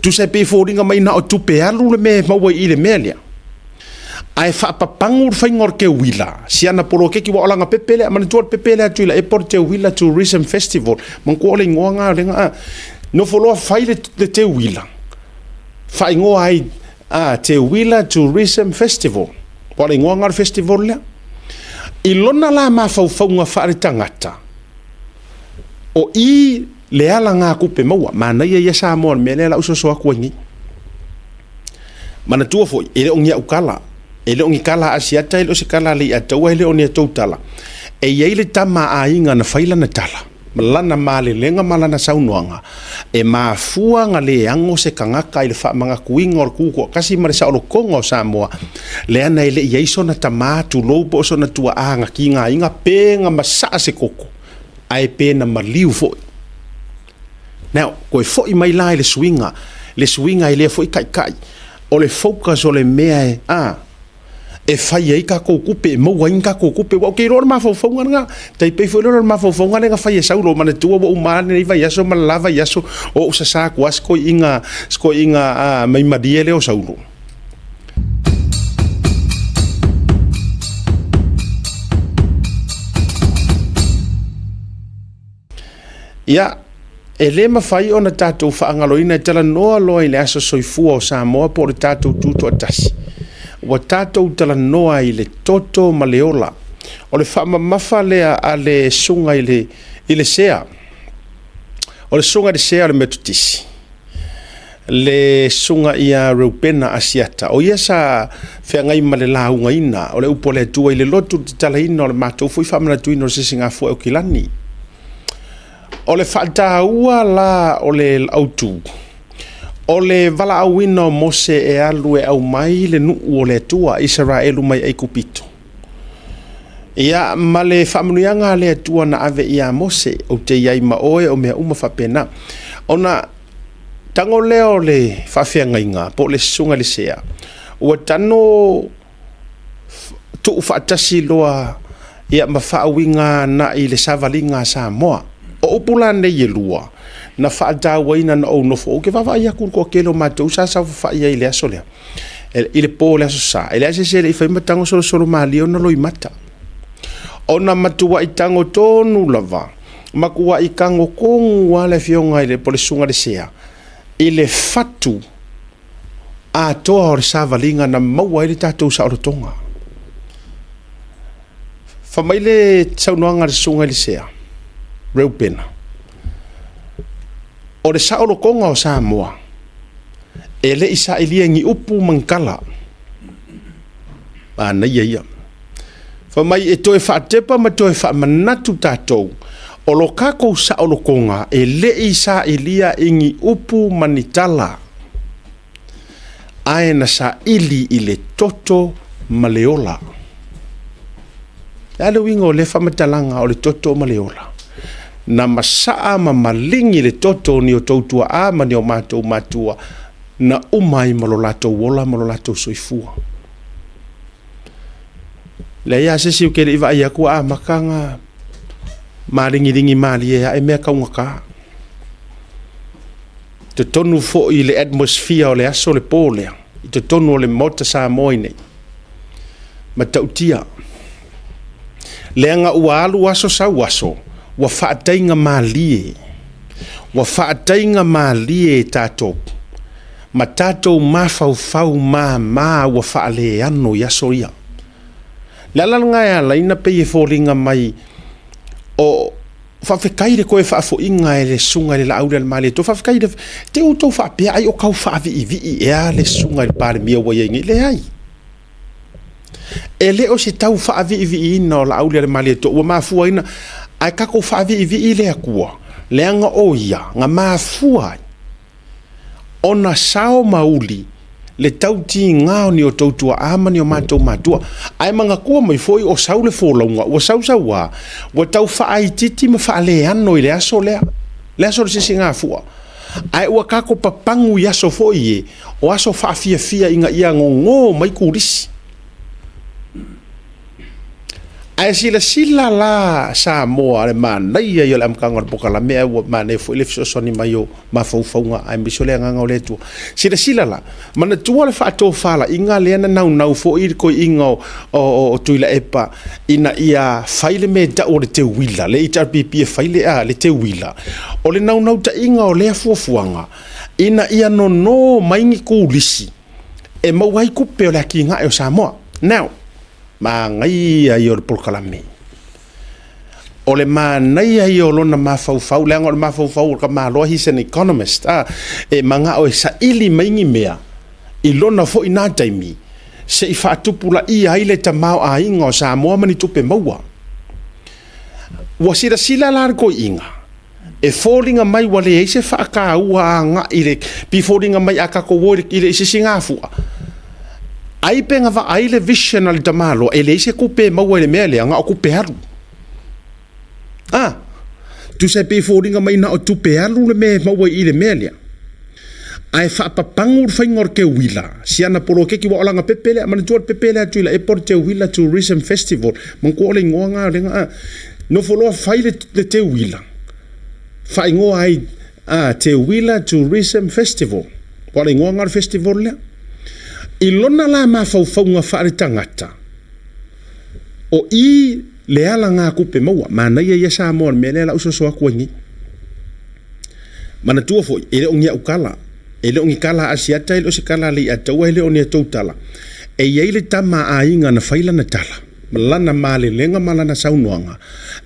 Tusa e pei e foliga mai na o tupe alu le mea e maua i i le mea lea. Ae faapapagu le faiga o le teuila, si ana poloketi ua o lana pepe lea, manatua le pepe lea a Tuilaepa o le Teuila Tourism Festival, manatua o le igoa lena o lena, nofo loa fai le teuila, faaigoa ai a Teuila Tourism Festival, po o le igoa lena o le festival lea. I lona la mafaufauga faaletagata, o i le alagatupe maua, manaia ia Samoa i le mea lea o le a ou soso atu ai nei. Manatua foi, e le o ni au tala, e le o ni tala a Asiata, e le o se tala a Leiataua, e le o ni a tou tala. E i ai le tama a aiga na fai lana tala, ma lana malelega ma lana saunoaga, e mafua na le ano se tagata i le faamanatuina o le Tutoatasi ma le saolotoga o Samoa, leaga e le i i ai sona tama, tulou, po o sona tuaa na tigaina pe na masaa se toto, ae pe na maliu foi. Now, toe foi mai la i le suiga, le suiga i lea foi taitai, o le focus o le mea e, a, e fai ai tatou tupe, e maua ai ni tatou tupe. Aua ou te iloa o le mafaufauga lena, tai pei foi lea o le mafaufauga lea na fai e Saulo, manatua ua uma lava lenei vaiaso ma le la vaiaso o ou sasa atu lava si toeaina, si toeaina maimalie lea o Saulo. Ia, e le mafai ona tatou faagaloina e talanoa loa i le aso soifua o Samoa po o le tatou Tutoatasi. Ua tatou talanoa i le toto ma le ola. O le faamamafa lea a le susuga i le, i le sea. O le susuga i le sea o le Metotisi, le susuga ia Reupena Asiata, o ia sa feagai ma le laugaina o le upu a le Atua i le lotu le tatalaina o le matou foi faamanatuina o le Sisigafua Aukilani. O le faataua la o le autu, o le valaauina o Mose e alu e aumai le nuu o le Atua, Isaraelu mai Aikupito. Ia, ma le faamanuiaga a le Atua na ave ia Mose, ou te i ai ma oe, o mea uma faapena. Ona tago lea o le faafeagaiga po o le susuga i le sea, ua tano tuu faatasi loa ia ma faauiga agai i le savaliga a Samoa. O upu la nei e lua, na faatauaina na ou nofo, ou te vaavaai atu i le toatele o matou sa saofafai ai i le aso lea, i le po o le Aso Sa, e leai se isi e le i faia ma tago solosolo malie ona loimata. Ona matuai tago tonu lava, matuai tago tonu lava le afioga i le, po o le susuga i le sea, i le fatu atoa o le savaliga na maua ai le tatou saolotoga. Fai mai le saunoaga a le susuga i le sea, Reupena, o le saolotoga o Samoa, e le i sailia i ni upu ma ni tala. Manaia ia. Fai mai e toe faatepa ma toe faamanatu tatou, o lo tatou saolotoga e le i sailia i ni upu ma ni tala, ae na saili i le toto ma le ola. O le a le uiga o lea faamatalaga o le toto ma le ola? Na masaa ma maligi le toto o ni o tou tuaa ma ni o matou matua, na uma ai ma lo latou ola ma lo latou soifua. Leai lava se isi ou te le i vaai atu ua amata ona maligiligi malie ae mea taugata. I totonu foi i le atmosphere o le aso le po lea, i totonu o le Maota Samoa i nei, matautia. Leaga ua alu aso sau aso, ua faataiga malie, ua faataiga malie e tatou ma tatou mafaufau mama ua faaleano i aso ia. Le ala lena e ala ai ona pei e foliga mai o faafetai i le toe faafoiga e le susuga i le Laaulialemalietoa. Faafetai i le te outou faapea ai o tau faaviivii ea le susuga i le Palemia ua i ai nei. Leai. E le o se tau faaviiviiina o Laaulialemalietoa ua mafuaina, ae tatou faaviivii le Atua, leaga o ia na mafua ai ona sao ma uli le tautiga o ni outou tuaa ma ni o matou matua. Ae manatua mai foi o sau le folauga, ua sau sauā, ua tau faaitiiti ma faaleano i le aso lea, le aso o le sisigafua. Ae ua tatou papagu i aso foi e, o aso faafiafia ina ia gogo mai turisi. Ae silasila la Samoa, le manaia ia o le amataga o le polokalame, ae ua manaia foi le fesoasoani mai o mafaufauga aemaise o le agaga o le Atua. Silasila la, manatua le faatofalaiga lea na naunau foi le toeaina o Tuilaepa ina ia fai le mea e tau o le teuila, le HRPP e fai le teuila. O le naunautaiga o lea fuafuaga, ina ia nono mai ni turisi e maua ai tupe o le atinae o Samoa. Now, manaia ia o le polokalame. O le manaia ia o lona mafaufau, leaga o le mafaufau o le tamaloa, he's an economist, a, e manao e saili mai ni mea i lona foi na taimi, se i faatupulaia ai le tamaoaiga o Samoa ma ni tupe maua. Ua silasila la le toeaina, e foliga mai ua leai se faataua agai i le pei foliga mai a tatou o i le sisigafua, ai pe na vaai le vision a le tamaloa e leai se tupe e maua i le mea lea, na o tupe alu. A, tusa e pei e foliga mai na o tupe alu le mea e maua i le mea lea. Ae faapapagu le faiga o le teuila, si ana poloketi ua o lana pepe lea, manatua le pepe lea a Tuilaepa o le Teuila Tourism Festival, manatua o le igoa lena o lena, nofo loa fai le teuila, faaigoa ai a Teuila Tourism Festival, ua o le igoa lena o le festival lea. I lona la mafaufauga faaletagata, o i le alagatupe maua, manaia ia Samoa o le mea lea o le a ou soso atu ai nei. Manatua foi, e le o ni au tala, e le o ni tala a Asiata, e le o se tala a Leiataua, e le o ni a tou tala. E i ai le tama a aiga na fai lana tala, ma lana malelega ma lana saunoaga,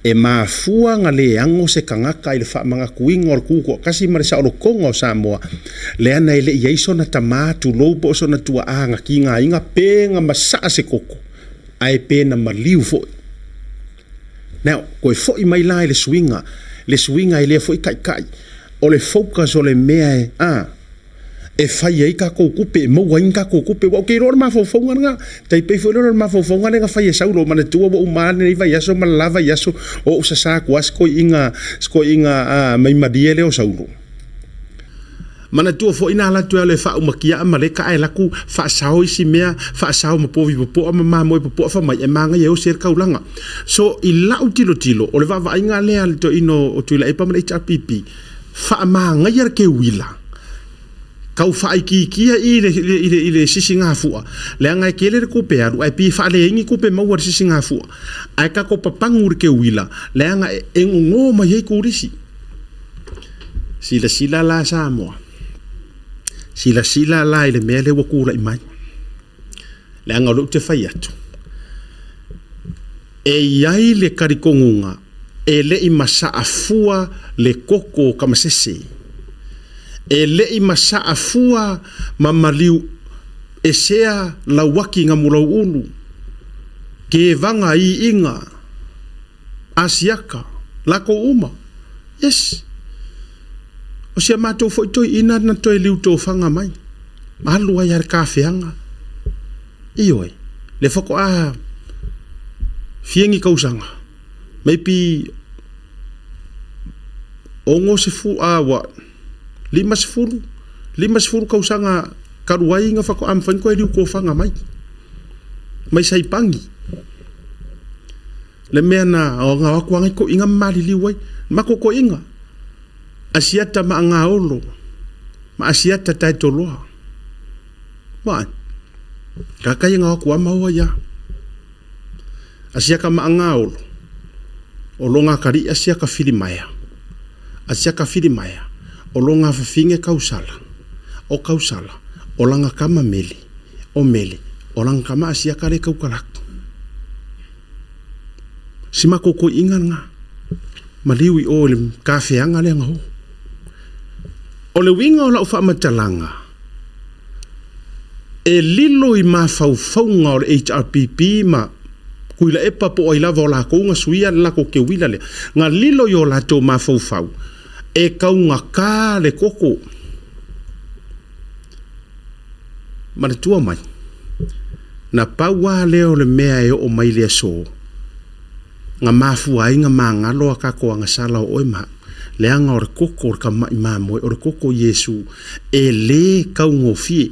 e mafua na le ago se tagata i le faamanatuina o le Tutoatasi ma le saolotoga o Samoa, leana e le i i ai sona tama, tulou, po o sona tuaa na tigaina pe na masaa se koko, ae pe na maliu foi. Now, toe foi mai la i le suiga, le suiga e lea foi taitai, o le focus o le mea e, a, e fai ai tatou tupe, e maua ai ni tatou tupe. Aua ou te iloa o le mafaufauga lena, tai pei foi lea o le mafaufauga lea na fai e Saulo, manatua ua uma lava lenei vaiaso ma le la vaiaso o ou sasa atu lava si toeaina, si toeaina a, maimalie lea o Saulo. Manatua foi na alu atu e alu e faaumakia Amaleka ae alu atu faasao isi mea, faasao ma povi popoa ma mamoe popoa fai mai e magaia e osi ai le taulaga. So i lau tilotilo, o le vaavaaiga lea a le toeaina o Tuilaepa ma le HRPP, faamagaia le teuila, tau faaitiitia i le, i le, i le sisigafua, leaga e tele le tupe alu ae pei e faaleai ni tupe maua i le sisigafua. Ae tatou papagu i le teuila, leaga e gogo mai ai turisi. Silasila la Samoa, silasila la i le mea lea ua tulai mai. Leaga o lea ou te fai atu, e i ai le talitonuga e le i masaa fua le koko o tamasese. E le i masaa fua ma maliu esea lauaki gamulauulu, kevaga iiga. Asiata, latou uma. Yes. O si a matou foi toeaina na toe liu tofaga mai, alu ai lava i le tafeaga. Ioe, lea faatoa fia ni tausaga, maybe 60, a ua 50, 50 tausaga talu ai na faatoa mafai ona toe liu tofaga mai, mai Saipangi. Le mea na o atu ai toeaiina ma maliliu ai, matou toeaiina, Asiata ma Agaolo ma Asiata Taetoloa. Vaai, kakai na o atu ama oa ia. Asiaka ma Agaolo, o lo ngakaliʻi Asiaka Filimaea. Asiaka Filimaea, o lo ngafafine Kausala. O Kausala, o langa kama Mele. O Mele, o langa kama Asiaka le Kaukalaku. Si makou koiʻiga lena, maliu i o i le kafeaga lea na o. O le uiga o lau faamatalaga, e lilo i mafaufauga o le HRPP ma Tuilaepa po o ai lava o lakou na suia le latou teuila lea, na lilo i o latou mafaufau, e taugata le koko. Manatua mai, na pau lava lea o le mea e oo mai le aso, na mafua ai na magalo a tatou agasala o oe ma au, leaga o le koko o le tama'i mamoe, o le koko o Iesu, e le taugofie.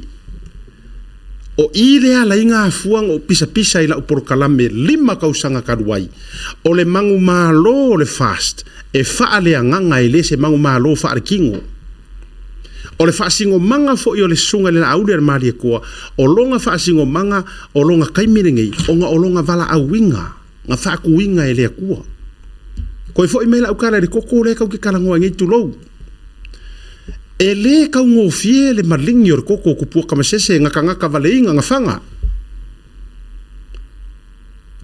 O i le ala i ngā fua nga ou pisapisa i la'u polokalame lima kausaga talu ai, o le manumalo o le FAST e faaleagaga e le se manumalo faalekino. O le faasinomaga foi o le Susuga i le Laauli a le Malietoa, o lona faasinomaga o lona taimi lenei, ona o lona valaauina na faatuina e le Atua. Toe foi mai lau tala i le koko lea tatou te talanoa ai nei, tulou. E le taugofie le maligi o le koko o Tupua Tamasese, natagata valeina, na faga.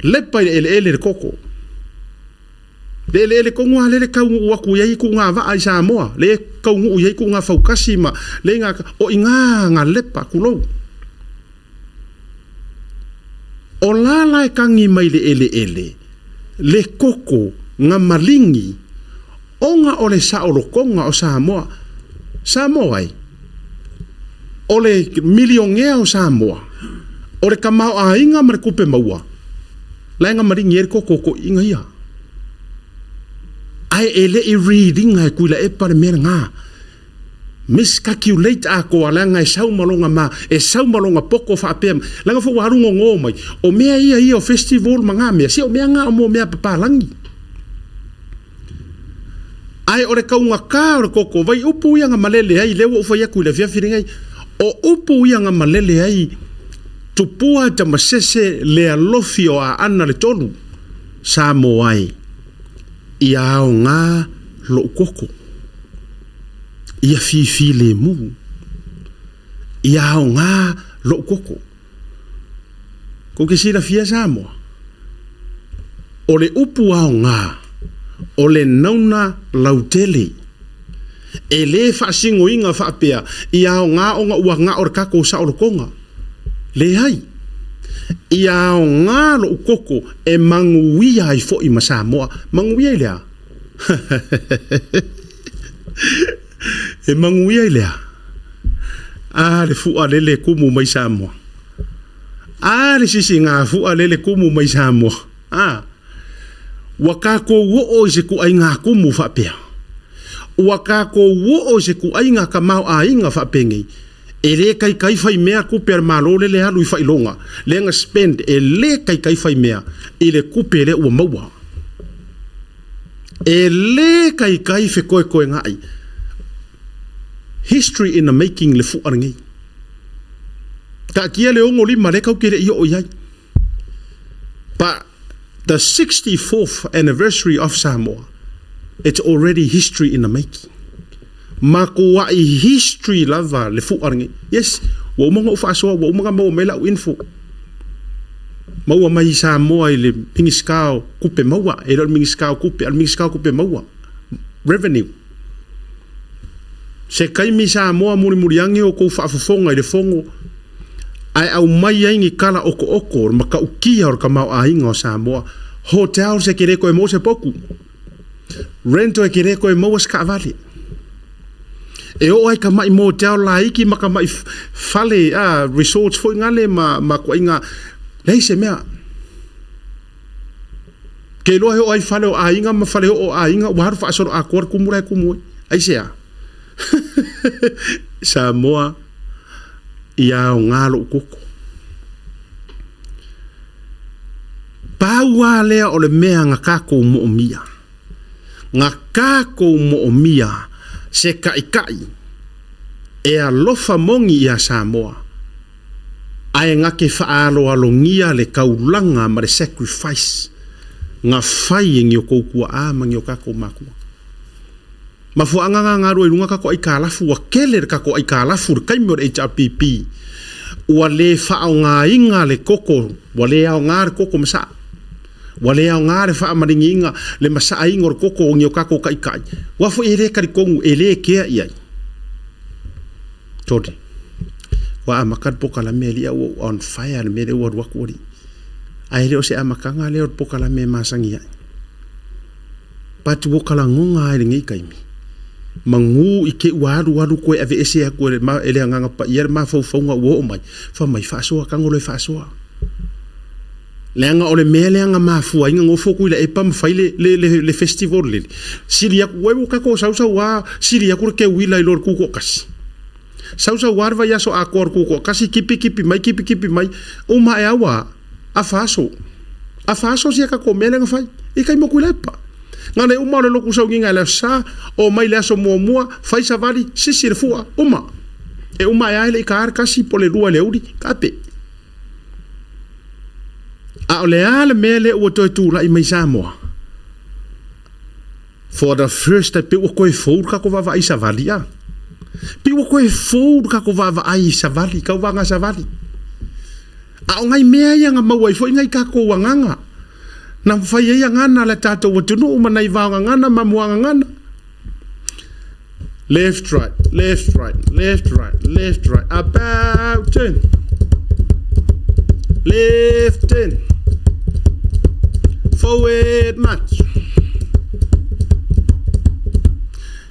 Lepa i le eleele le koko. Le eleele tonu lava lea le taunuu atu i ai tuuga vaa i Samoa, lea e taunuu i ai tuuga fautasi ma le o i ina na lepa, tulou. O la la e tagi mai le eleele le koko na maligi ona o le saolotoga o Samoa. Samoa e, o le milionea o Samoa, o le tamaoaiga ma le tupe maua, la e na maligi ai le koko o toeaiina ia. Ae e le i read ina e Tuilaepa le mea lena. Miscalculate atoa leaga e sau ma lona ma e sau ma lona poto faapea leaga foi ua alu gogo mai o mea ia ia o festival ma na mea se o mea na o mo mea papalagi ae o le taugata o le koko vai upu ia na malele ai lea ua ou fai atu i le afiafi lenei o upu ia na malele ai Tupua Tamasese le alofi o Aana le tolu Samoa e ia aoga lou koko, ia fifilemu, ia aoga lou koko. Kou te silafia Samoa, o le upu aoga, o le nauna lautele. E le faasinoina faapea ia aoga ona ua na o le tatou saolotoga. Leai. Ia aoga lou koko e manuia ai foi ma Samoa. Manuia i le a? E manuia i le a? A le fua lele e kumu mai Samoa. A le sisigafua lele e kumu mai Samoa. A. Ua tatou oo i se tuaiga kumu faapea. Ua tatou oo i se tuaiga tamaoaiga faapenei. E le taitai fai mea tupe a le Malo lele alu i failoga lea na spend e le taitai fai mea i le tupe lea ua maua. E le taitai fetoetoega'i. History in the making le fua lenei. Taatia le 65 lea tatou te le i oo i ai. But the 64th anniversary of Samoa, it's already history in the making. Matuai history lava le fua lenei. Yes, ua uma ona ou faasoa, ua uma ona maua mai lau info. Maua mai i Samoa i le Minisita o Tupe Maua, e le o le Minisita o Tupe, a o le Minisita o Tupe Maua, Revenue. Se taimi Samoa mulimuli ane outou faafofoga i le fono ae aumai ai ni tala okooko o le matautia o le tamaoaiga o Samoa. Hotels e te le toe maua se potu. Rental e te le toe maua se taavale. E oo ai tamai motel laiti ma tamai fale, a, resorts foi nale ma, ma tuaiga, leai se mea. Ke iloa e oo ai fale o aiga ma fale oo o aiga ua alu faasoloatoa le kumu la e kumu ai. Aisea? Samoa, ia aoga lou koko. Pau lava lea o le mea na tatou moomia, na tatou moomia se taitai e alofa moni ia Samoa, ae na te faaaloalogia le taulaga ma le sacrifice na fai e ni o tou tuaa ma ni o tatou matua. Mafuaaga na galue i luga tatou aikalafu, ua tele le tatou aikalafu i le taimi o le HRPP, ua le faaaogaina le koko, ua le aoga le koko masaa, ua le aoga le faamaliniina le masaaina o le koko o ni o tatou taitai, aua foi e le talitonu, e le kea i ai. Sorry. Ua amata le polokalame alii a ua ou on fire le mea lea ua alu atu alii. Ae le o se amataga lea o le polokalame e masani ai. But ua ka lagona lava i lenei taimi, manu i te ua alu alu toe aveese atu e le, e le Agaga Paia le mafaufauga ua oo mai, fai mai, faasoa, tago loa e faasoa. Leaga o le mea lea na mafua ai na nofo Tuilaepa ma fai le, le, le, le festival lele, sili atu, ua tatou sau sau lava, sili atu le teuila i lo le tutoatasi. Sau sau lava le vaiaso atoa o le tutoatasi, kipi kipi mai, kipi kipi mai, uma ae lava ua afa aso. Afa aso sia tatou mea lea na fai i tai mo Tuilaepa. Na le uma o le lotu sauniga i le Aso Sa, omai le aso muamua, fai savali, sisi le fua, uma. E uma ae lava e le i taina le 1 po o le 2 i le aoauli, taape. A o le a le mea lea ua toe tulai mai Samoa? For the first time, pei ua toe fou le tatou vaavaai i savali a. Pei ua toe fou le tatou vaavaai i savali, tauvaga savali. A o nai mea ia na maua ai foi nai tatou agaga, na fai ai agana a le tatou atunuu ma nai vaogagana ma muagagana. Left, right, left, right, left, right, left, right, about turn. Left turn. Forward march.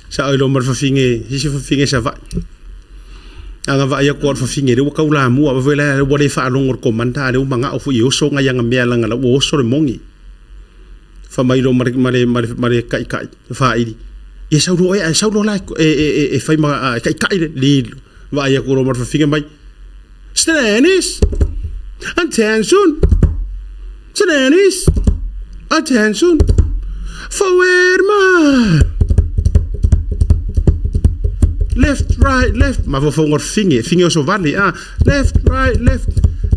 Sa oi lo ma le fafine, sisi fafine Savaii. A na vaai atu lava o le fafine lea ua tau lamua foi la ua le faalogo i le commander a o lea ua manao foi e oso nai ana mea leaga la ua oso le moni. Fai mai loa ma le, ma le, ma le, ma le taitai faaili, ia sau loa ea, sau loa la e, e, e, e fai ma e taitai le lilo. Vaai atu loa ma le fafine mai, Stannis! Attention! Stannis! Attention! Forward march! Left, right, left. Mafaufauga o le fafine, fine oso vale, ah. Left, right, left,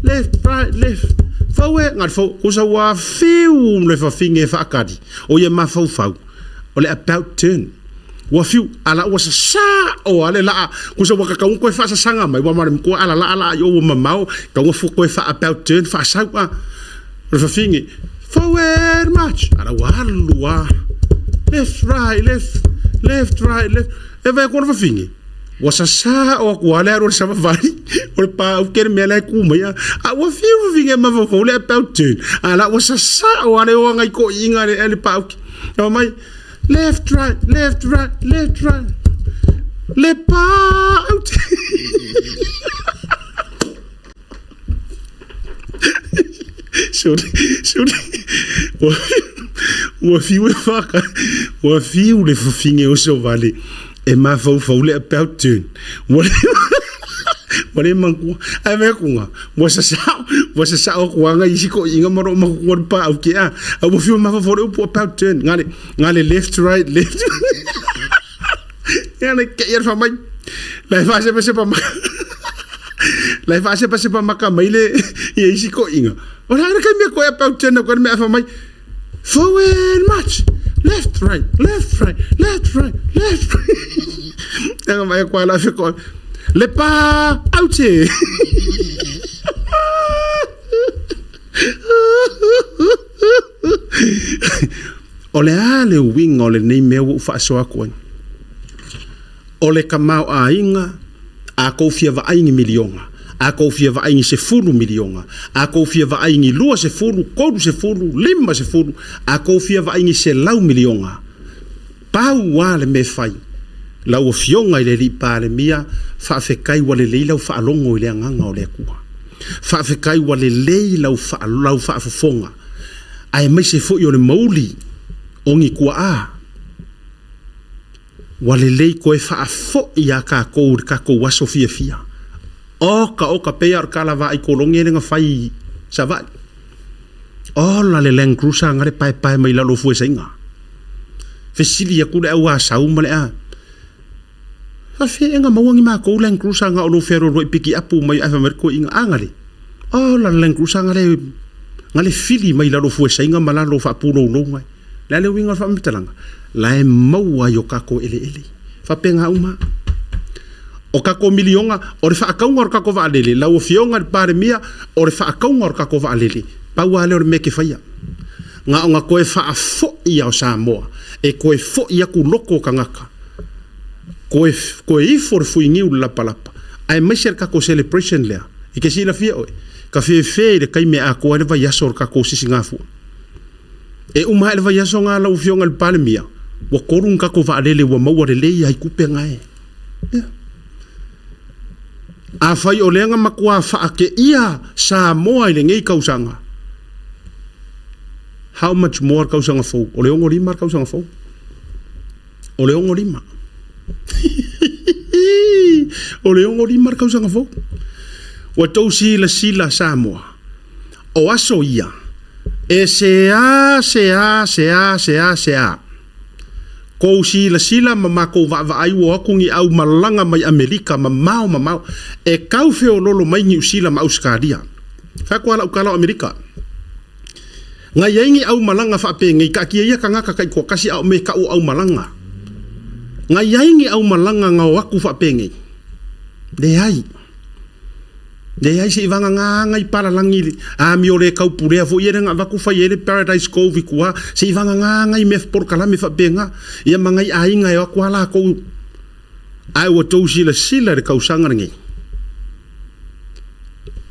left, right, left. Forward, ngā fo, kusa ua fiu le fafine e whaakari. O ia mafaufau, o le about turn. Ua fiu, ala ua sasā o ale laa, kusa ua kakau koe whaasasaga mai, ua mare mkua ala laa laa i o ua mamao, kau fu koe wha about turn, whaasau a. O le fafine, forward march, ala ua alu a. Left, right, left, left, right, left. E vai ko le fafine. Ua sasā o aku ale aru o le savavali, o le pāu ke le mea la e kū mai a. A ua fiu fafine e mafaufau le about turn. A la ua sasā o ale o anga i ko inga le le pāu ke. Fai mai, left right, left right, left right. Le pāu te. Sorry, sorry. Ua, ua fiu e whaka, ua fiu le fafine o Sovale e mafaufau le about turn. Ua le, ua le manatua. Ae vaai atu nga, ua sasao, ua sasao atu lava nai isi toeaiina ma loo matutua le paau ke a. A ua fiu e mafaufau le upu about turn. Nga le, nga le left right left. Ia le kei le fai mai. La e faasepasepa maka. La e faasepasepa maka mai le ia isi toeaiina. O le a le taimi e koe about turn atu ai le mea fai mai. Forward march. Left right, left right, left right, left right. Ia nga mai koa la fe koe. Le pa aute. O le a le uiga o lenei mea ua ou faasoa atu ai? O le tamaoaiga, a tou fia vaai ni miliona, a tou fia vaai ni 10 miliona, a tou fia vaai ni 20, 30, 50, a tou fia vaai ni 100 miliona, pau lava le mea e fai, lau Afioga i le Alii Palemia, faafetai ua lelei lau faalogo i le Agaga o le Atua. Faafetai ua lelei lau, lau faafofoga, aemaise foi o le mauli o ni tuaa. Ua lelei toe faafoi iā tatou i le tatou aso fiafia. Oka oka, pei lava o le tala vaai kolone lea na fai i Savaii. Ola le Land Cruiser na le paepae mai lalo o Fuesaiga. Fesili atu le au Asau ma le a, Faafeai na maua ni matou Land Cruiser na o lou fealualuai pikiapu mai ae fai mai le toeaina, A na le? Ola le Land Cruiser na le, na le fili mai lalo o Fuesaiga ma lalo o faapuloulou na. O le a le uiga o le faamatalaga? La e maua ai o tatou eleele. Faapena uma. O tatou miliona, o le faatauga o le tatou vaalele, lau Afioga i le Palemia, o le faatauga o le tatou vaalele, pau lava lea o le mea e te faia. Na ona toe faafoi lava o Samoa, e toe foi atu loko o tagata, toe, toe ifo le fuiniu i le lapalapa, aemaise le tatou celebration lea. E te silafia oe, ka fefe i le taimi e atoa ai le vaiaso o le tatou sisigafua. E uma ae le vaiaso nga lau Afioga i le Palemia, ua tolu ni tatou vaalele ua maua lelei ai tupe nga e. Ia. Afai o lea na matua faateia Samoa i lenei tausaga, how much more le tausaga fou? O le 65 le tausaga fou. O le 65. O le 65 le tausaga fou. Ua tou silasila Samoa, o aso ia, e seā, seā, seā, seā, seā kou silasila ma makou vaavaai ua o atu ni au malaga mai Amerika mamao mamao e tau feololo mai Niu Sila ma Ausetalia. Fai atu lava lau tala o Amerika. Na i ai ni aumalaga faapenei, taatia ia tagata taitoatasi a o mea tau o aumalaga. Na i ai ni aumalaga na o atu faapenei? Leai. Leai, se i vagana nai palalagi amio le taupulea foi ia lea na avatu fai ai le Paradise Cove i tua, se i vagana nai mea polokalame faapena, ia ma nai aiga e o atu lava latou. Ae ua tou silasila i le tausaga lenei?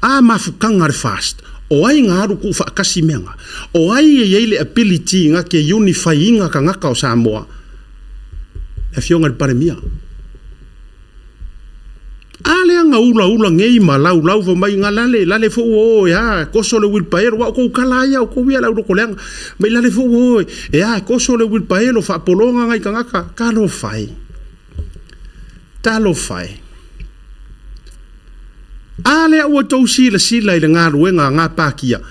A mafutaga a le FAST, o ai na alu tuufaatasi mea na? O ai e i ai le ability na te unify ina tagata o Samoa? Le Afioga i le Palemia. A lea na ulaula nei ma laulau fai mai na lale, lale fou o e a, koso le uilipaelo, aua o kou tala lava ia o kou ia le aulotoleaga, mai lale fou o e a, koso le uilipaelo, faapologa nai tagata, talofa e, talofa e. A lea ua tou silasila i le galuega a gapatia,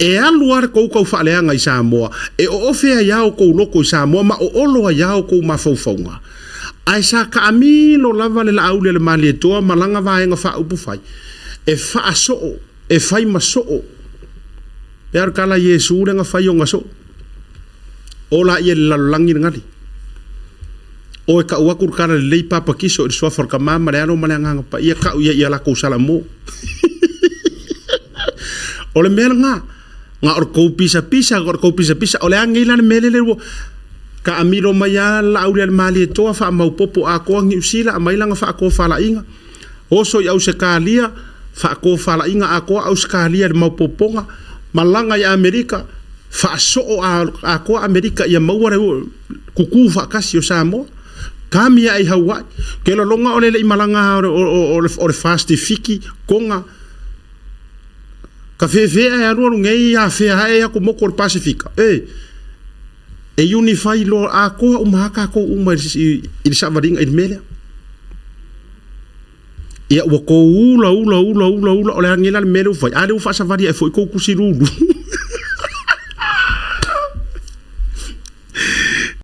e alu lava le tou taufaaleaga i Samoa, e oofe ai lava o tou loto i Samoa ma oolo ai lava o tou mafaufauga. Ae sa taamilo lava le Laauli a le Malietoa ma lana vaega faaupufai e faasoo, e fai ma soo. Pei lava o le tala a Iesu lea na fai ona soo. O laia i le lalolagi le gali. O e tau atu le tala lelei papatiso i le suafa o le Tama ma le Alo ma le Agaga Paia, tau ia i a latou salamo. O le mea lena. Na o le tou pisapisa, na o le tou pisapisa. O le a nei la le mea lele ua taamilo mai lava le Laauli a le Malietoa faamaupopo atoa Niu Sila, aumai lana faatofalaiga, oso i Ausetalia, faatofalaiga atoa Ausetalia i le maopopoga, malaga i Amerika, faasoo atoa Amerika ia maua le tutu faatasi o Samoa. Kami ae i Haua'i. Ou te lagona o le le i malaga o le FAST i Fiti, Toga, Ka fefe ae alualu nei afea ae aku motu o le Pasefika, e, e unify loa atoa uma lava tatou uma i le savaliga i le mea lea. Ia ua tou ula ula ula ula ula, o le a nei la le mea lea ua fai? A lea ua faasavali ae foi tou tusi lulu.